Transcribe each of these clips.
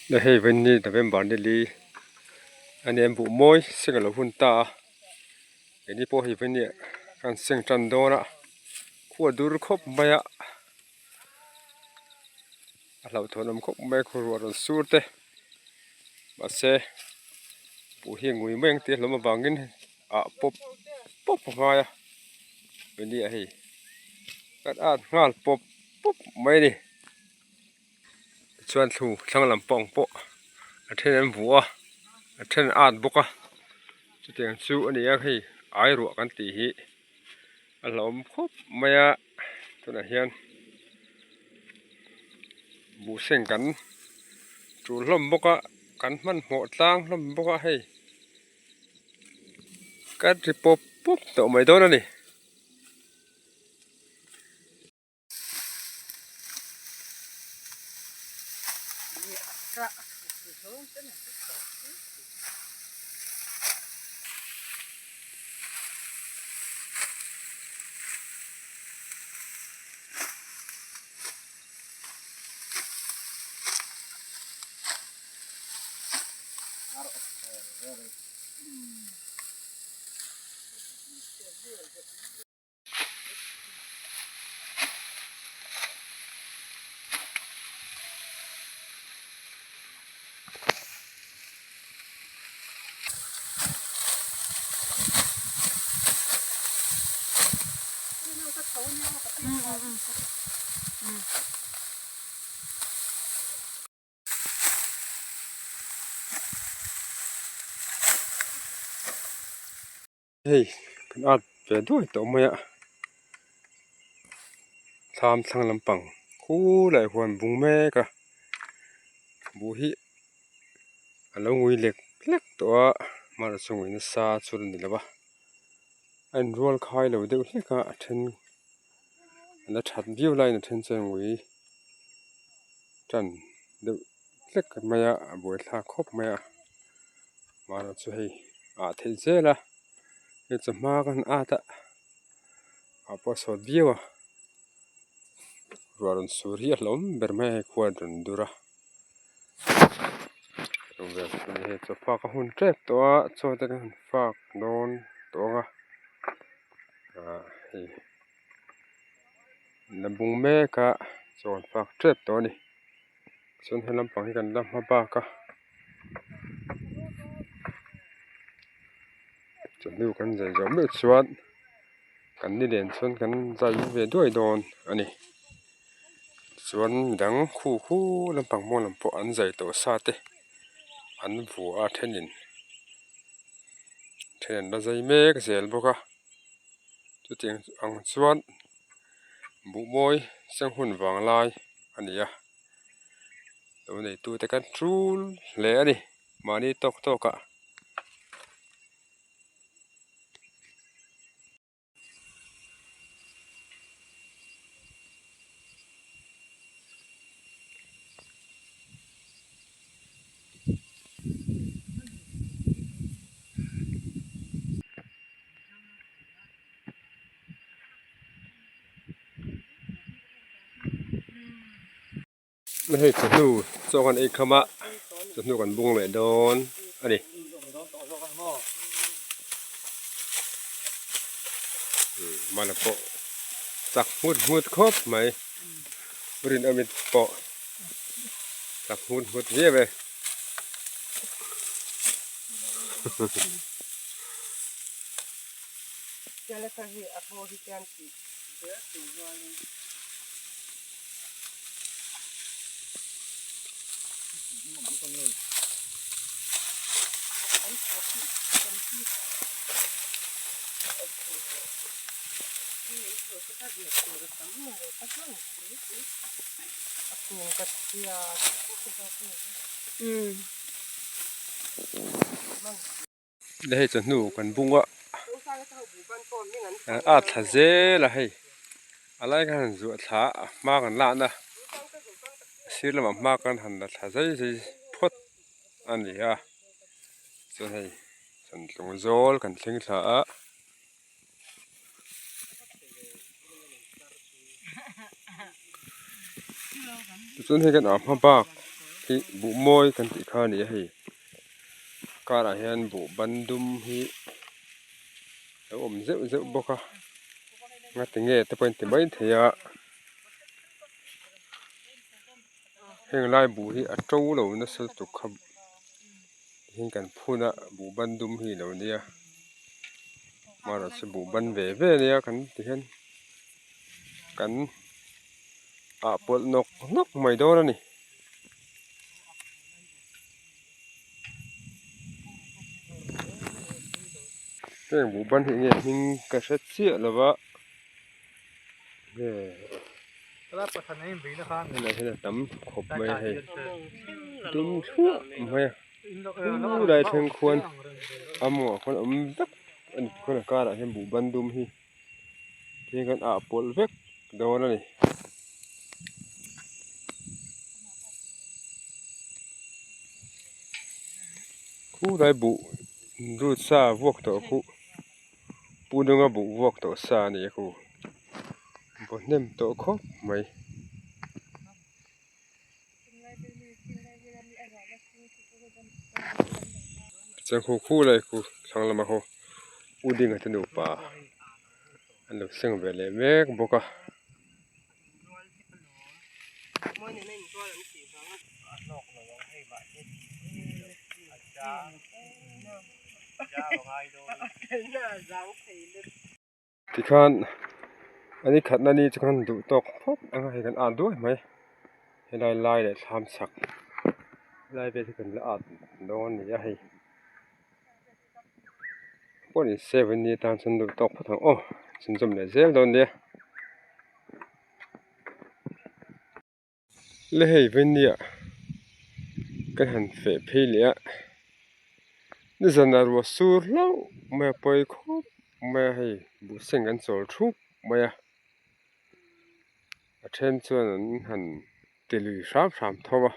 Hei vawiin November ni li a nia buh mawi seng a lo hun ta a keini pawh hei vawiin kan seng tan dawn a khua dur khawp mai a a hlauhthawn awm khawp mai a khaw ruah rawn sur te mahse buh hi a ngui mai ang tih a hlawm avangin ah pawp pawp a ngai a vawiin ah hei kan at nghal pawp pawp mai a ni. Tichuan thlu thlang lam pang pawh a then an vuah a a then an at bawk a chutiang chu a ni a hei ai ruah kan tih hi a hlauhawm khawp mai a tunah hian buh seng kan tul hlawm bawk a kan hmanhmawh tlang hlawm bawk a hei kan ri pawp pawp tawh mai dawn a ni. Hei kan at ve duai tawh mai a thlam thlang lampang khulaiah huan bung mek a buh hi a lo ngui lek lek tawh a mahni chu ngui nasa chu a ni lo va a inrual khai lo deuh hlek a a then a la that viau laiin a then chuan ngui tan deuh hlek mai a a buaithlak khawp mai a mahni chu hei ah theih zel a hei chawhma kan at a ah pawh a sawt viau a ruah rawn sur hi a hlauhawm ber mai a hei khua a rawn dur a hei chaw fak a hun tep tawh a chaw te kan han fak dawn tawh ang a ah hei la bung mek a chaw an fak tep tawh a ni chuan he lampang hi kan la hma bak a. Chawhnu kan zai zawh meuh chuan kan ni nen chuan kan zai ve duai dawn a ni chuan midang khu khu lampang hmuh lam pawh an zai tawh sa te an vuah a thenin then an la zai mek zel bawk a chutiang ang chuan buhmawi sanghun vang lai a ni a. Lo neitute kan tul hle a ni mahni tawk tawk ah. Hei chawhnu chaw kan ei kham a chawhnu kan bung leh dawn a ni mana pawh chak nghut nghut khawp mai rinawmit pawh chak nghut nghut viau e. Hei chawhnu kan bung a a thla zel a hei a lai khan han zuah thla a hma kan lak na sir lamah hma kan han la thla zai zai phawt a ni a chuan hei chantlung zawl kan thleng thla a. Tichuan hei kan ah hma bak. Hi buh mawi kan tih kha a ni a hei karah hian buh ban dum hi a lo awm zeuh zeuh bawk a ngati nge te pawh a inti mai thei a heng lai buh hi a to lo nasa lutuk kha tihian kan phun a buh ban dum hi a lo nia amaherawhchu buh ban ve ve ania kan ti hian kan ah pawlh nawk nawk mai dawn a ni. Heng buh ban hi enge hming ka hre chiah lo va nge helai hian a tam khawp mai a hei dum thluah mai a chu lai thleng khuan a mawngah khuan a awm vek a ni tikhuan a karah hian buh ban dum hi Heng kan ah pawlh vek dawn a ni. Khulai buh lut sa vuak tawh khu pu nunga buh vuak tawh sa a ni a khu vaw hnem tawh khawp mai. Chuan khu khulai khu thlang lama khu u dinga te nupa an lo seng ve leh mek bawk a. Tikhan a ni khatna ni chu khan duh tawk phawt ang a hei kan at duai mai helai lai leh thlam chak lai vel hi kan la at dawn a ni a hei pawh ni se vawiin ni atan chuan duh tawk phawt ang aw chhunzawm leh zel dawn nia. Le hei vawinia ka han feh phei leh a nizan ah ruah sur hlauh mai a pawi khawp mai a hei buh seng kan chawl thup mai a a then chuan an han ti lui hram hram tho a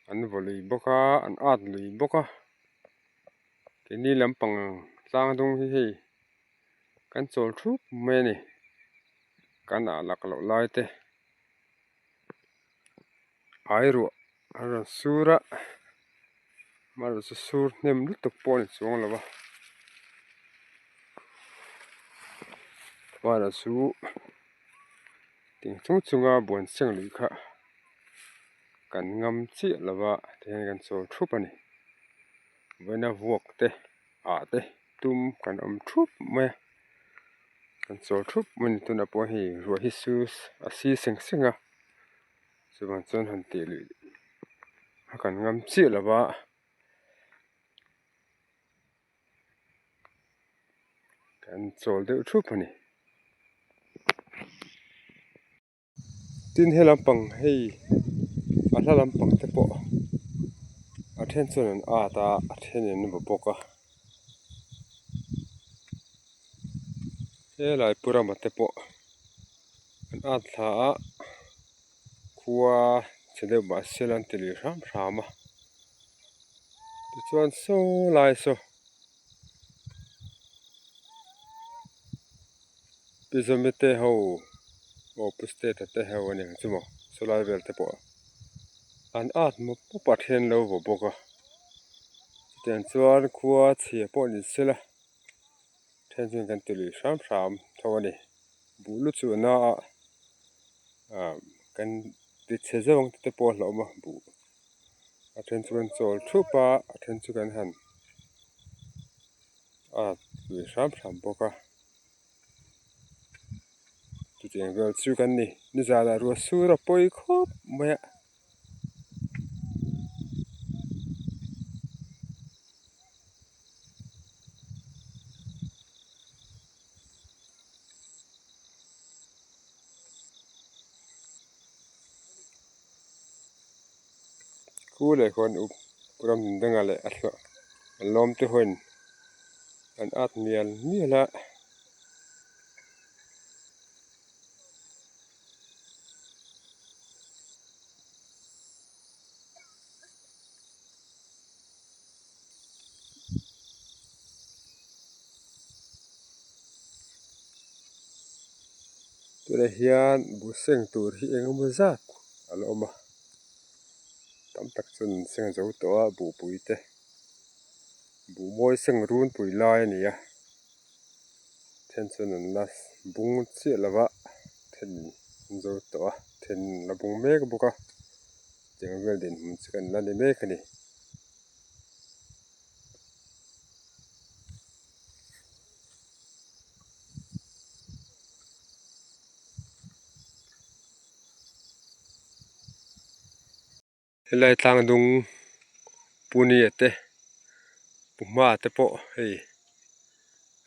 an vaw lui bawk a an at lui bawk a keini lampang tlang dung hi hei kan chawl thup mai a ni kan ah lak loh lai te. Ai ruah a rawn sur a amaherawh chu sur hnem lutuk pawh a ni chuang lo va amaherawh chu ting chung chunga buan seng lui kha kan ngam chiah lo va tihian kan chawl thup a ni vawiina vuak te ah te tum kan awm thup mai a. Kan chawl thup mai a ni tunah pawh hei ruah hi su a si seng seng a chuvang chuan han tih luih a kan ngam chiah lo va kan chawl deuh thup a ni. Tin he lampang hei a hla lampang te pawh a then chuan an at a a then in an vaw bawk a helai pu rama te pawh an at thla a khua chhe deuh mahse an ti lui hram hram a tichuan saw lai saw. Pi Zawmi te ho aw Pu State-a te ho a ni ang chu maw saw lai vel te pawh an at mawp mawp a then lo vaw bawk a chutiang chuan khua chhia pawh ni se la then chuan kan ti lui hram hram tho a ni buh lu chu na a ah kan ti chhe zeuh ang tih te pawh a hlauhawm a buh a then chu kan chawl thup a a then chu kan han at lui hram hram bawk a. Chutiang vel chu kan ni nizanah ruah sur a pawi khawp mai a. Khu leh khuan up ram danga leh a hlawh a lawm te hawn an at mial mial a. Tunah hian buh seng tur hi eng emaw zat a la awm a. Tam tak chuan an seng zo tawh a buhpui te buh mawi seng runpui lai a ni a then chuan an la bung chiah lo va then an zo tawh a then an la bung mek bawk a tiang vel dinhmun chu kan la ni mek a ni. Helai tlang dung Pune te Puma te pawh hei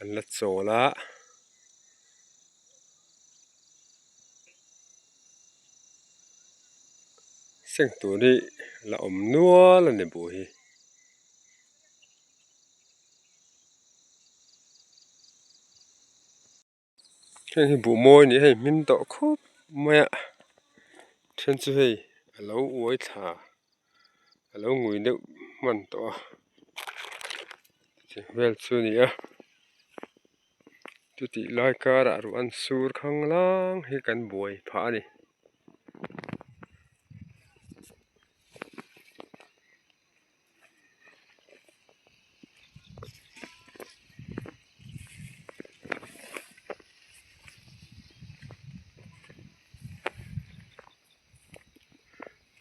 an la chawl a. Seng tur hi la awm nual a ni buh hi. Heng hi buh mawi a ni a hei hmin tawh khup mai a then chu hei a lo uai thla a lo ngui deuh hman tawh a tiang vel chu a ni a chutih lai karah ruah an sur khang lang hi kan buai phah a ni.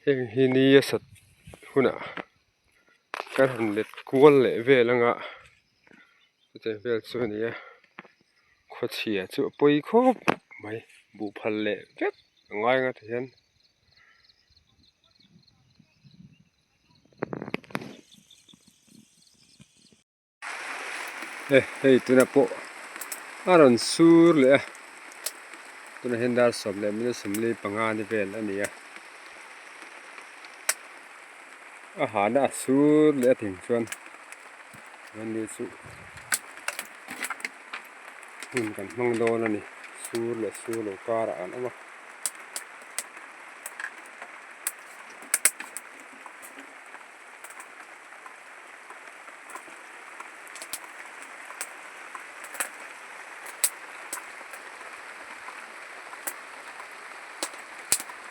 Heng hi ni a sat hunah kan han let kual leh vel anga chutiang vel chu a ni a khawchhia chu a pawi khawp mai buh phal leh vek a ngai anga ti hian. He hei tunah pawh a rawn sur leh a tunah hian dar sawm leh minute sawmli panga ni vel a ni a a hahna a sur leh a thing chuan chuan ni chu hun kan hmang dawn a ni sur leh sur lo karah an awm a.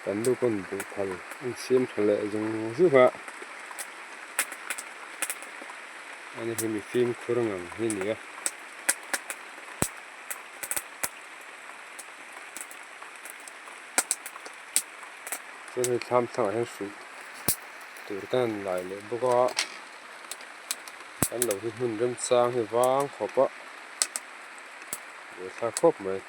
Kan nu pawn buh phal an siam tha leh zung zung a ani hi mi fimkhur ngang hi a ni a. Chuan hei thlam thlangah hian hrui tur te an lai leh bawk a kan lo hi hmun remchang hi vang khawp a buaithlak khawp mai.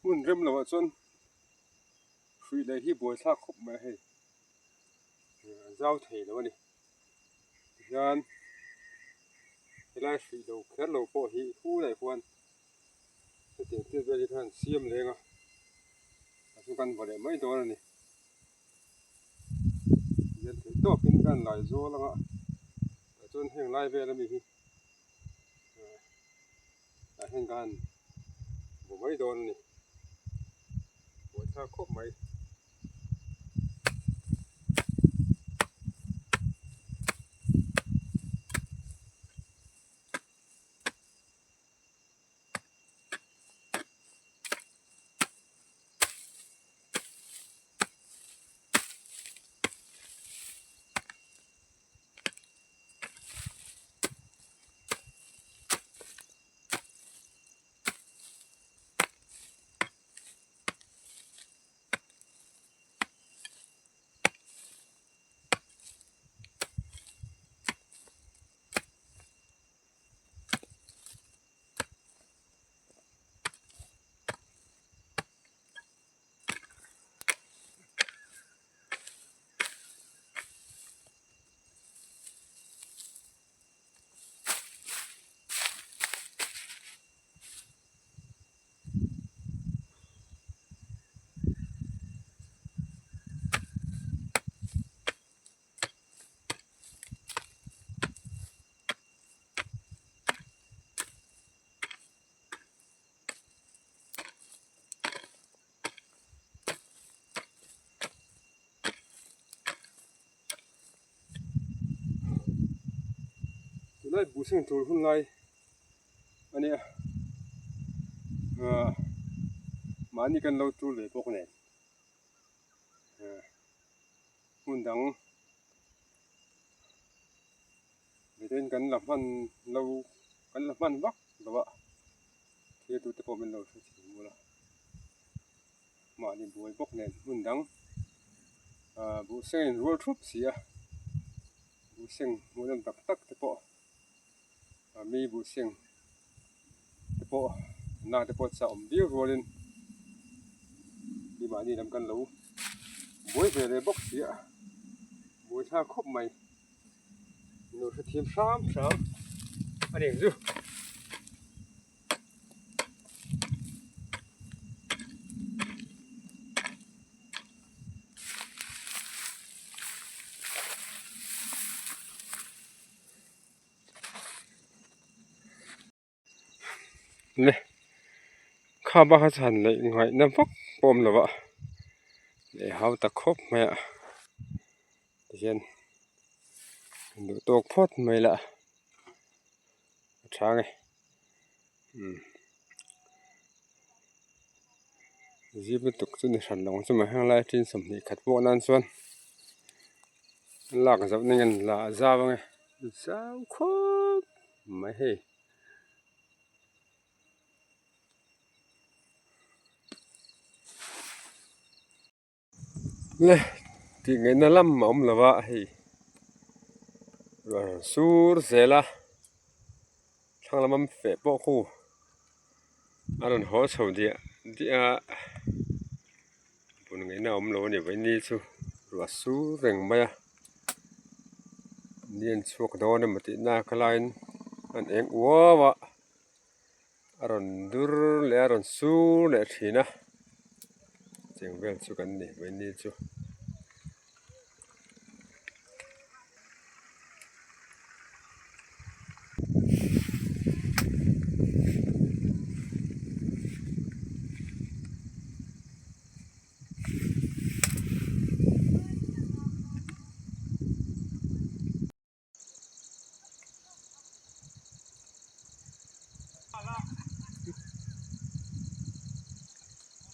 Hmun rem loh ah chuan hruih leh hi buaithlak khawp mai a hei a zau thei lo a ni tihian helai hruih lo kher lo pawh hi hu lai huan hetiang thil vel hi khan siam leng a a chu kan vaw leh mai dawn a ni tihian theih tawpin kan lai zawl anga tah chuan heng lai vel ami hi. Tah hian ka han bu mai dawn a ni buaithlak khawp mai. Tunlai buh seng tur hun lai a nia ah mahni kan lo tul ve bawk nen ah hmun dang miten kan la hman lo kan la hman vak lo a thil tute pawh min lo hre thin bul a mahni buai bawk nen hmun dang ah buh seng in rual thup si a buh seng hmuh nawm tak tak te pawh ah mi buh seng te pawh na te pawh chah awm viau rualin keimahni lam kan lo buai ve leh bawk si a buai thlak khawp mai lo hrethiam hram hram a ni ang chu. Le kha bak a chhan leh ngaihna vak pawh a awm lo a leh hau ta khawp mai a tihian duh tawk phawt mai la a tha nge umm zim lutuk chu ni hran lo ang chu mai heng lai tin 21 pawh nan chuan lak zauh na nge la a zau ange zau khawp mai hei. Le tih ngaihna lam a awm lo a hei ruah sur zel a thlang lama feh pawh khu a rawn haw chho diah diah a bun ngaihna a awm lo a ni vawiin ni chu ruah sur reng mai a ni an chhuak dawn emaw tih nak laiin an eng uau a. A rawn dur leh a rawn sur leh thin a cheng vel chu kan ni vawiin ni chu.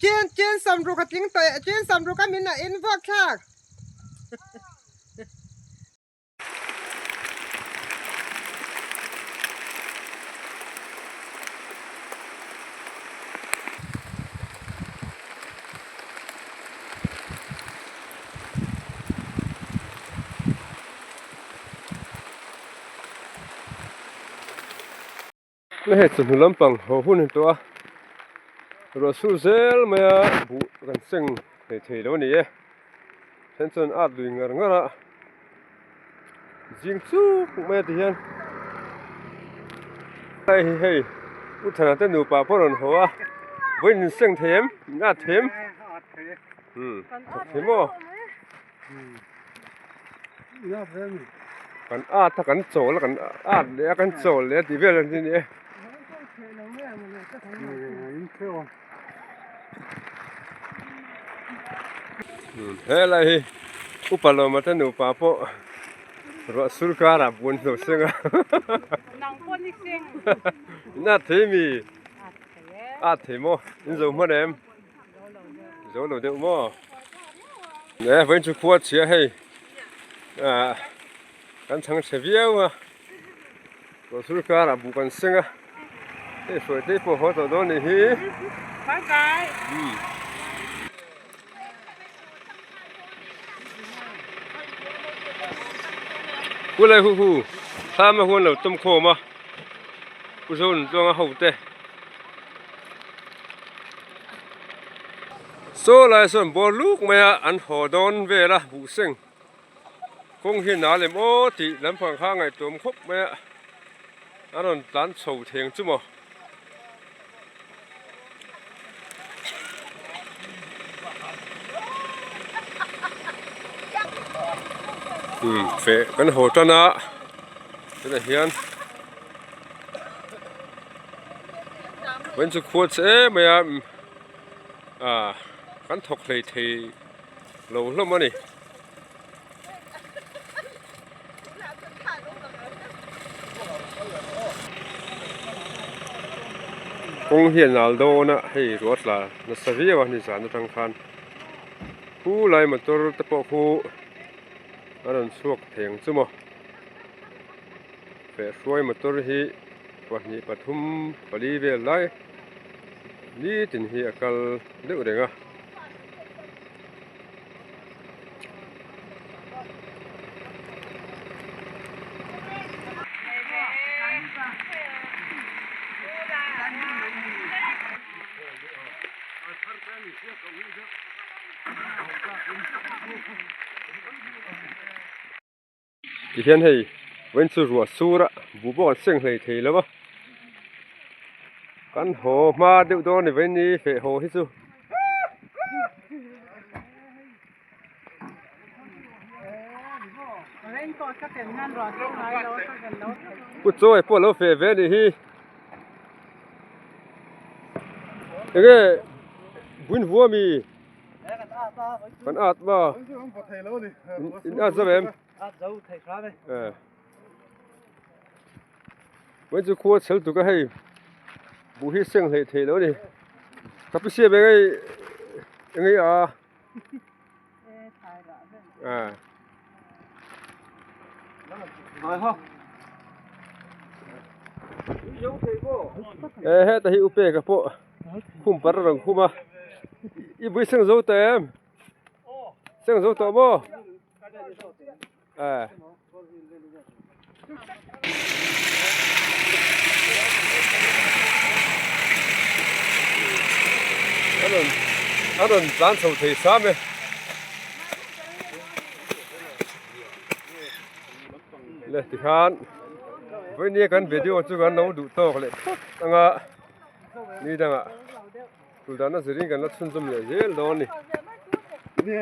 Chin chin samruk a tling tawh chin samruk a min a in vuak thlak. Hei chawhnu lampang haw hun a ni tawh a ruah sur zel mai a buh kan seng thei thei lo a ni e then chuan at lui ngar ngar a zing chuk mai a ti hian hei hi hei u thana te nupa pawh a rawn haw a vawiin in seng thei em in at thei em umm thei maw. Kan at a kan chawl a kan at leh a kan chawl leh a tih vel ang chu a ni e. Helai hi upa lawma te nupa pawh ruah sur karah buan hlo seng a in at thei mi at thei maw in zo hman em. Zo lo deuh maw? E vawiin chu khua chhia hei ah kan chhang chhe viau a Tawhsur karah buh kan seng a hei hruai te pawh haw tawh dawn nih hi. Bye bye. Pu Lai Hu Hu thlam a huan lo tawm khawm a Pu Zo Nuntluanga ho te. Saw lai sawn bawr luk mai a an haw dawn vel a buh seng kawng hi nal em aw tih lampang kha a ngaihtuam khawp mai a a rawn tlan chho theng chu maw. Umm feh kan haw tan a tunah hian. Vawiin chu khua che em mai a ah kan thawk hlei thei lo hlawm a ni. Kawng hi a nal dawn a hei ruah tla nasa viau a nizan atang khan khu lai motor te pawh khu a rawn chhuak thei ang chu maw fehhruai motor hi pahnih pathum pali vel lai nitin hi a kal deuh reng a. Tihian hei vawiin chu ruah sur a buh pawh kan seng hlei thei lo va kan haw hma deuh dawn a ni vawiin ni feh haw hi chu. Pu chawi pawh a lo feh ve a nih hi enge buin vua mi. Kan at ma. In at zo em? At zo thei hram e. Eh. Mai chu khua chhel tuk a hei. Bu hi seng hlei thei lo ni. Ka pi siam engei engei a. Eh. Eh heta hi upe ka pawh khum par a rawn khum a i bui seng zo tawh em seng zo tawh maw eh. A rawn a rawn tlan chho thei hram e. Le tikhan vawinia kan video chu kan lo duh tawk leh phawt anga ni dangah tul dana zirin kan la chhunzawm leh zel dawn a ni.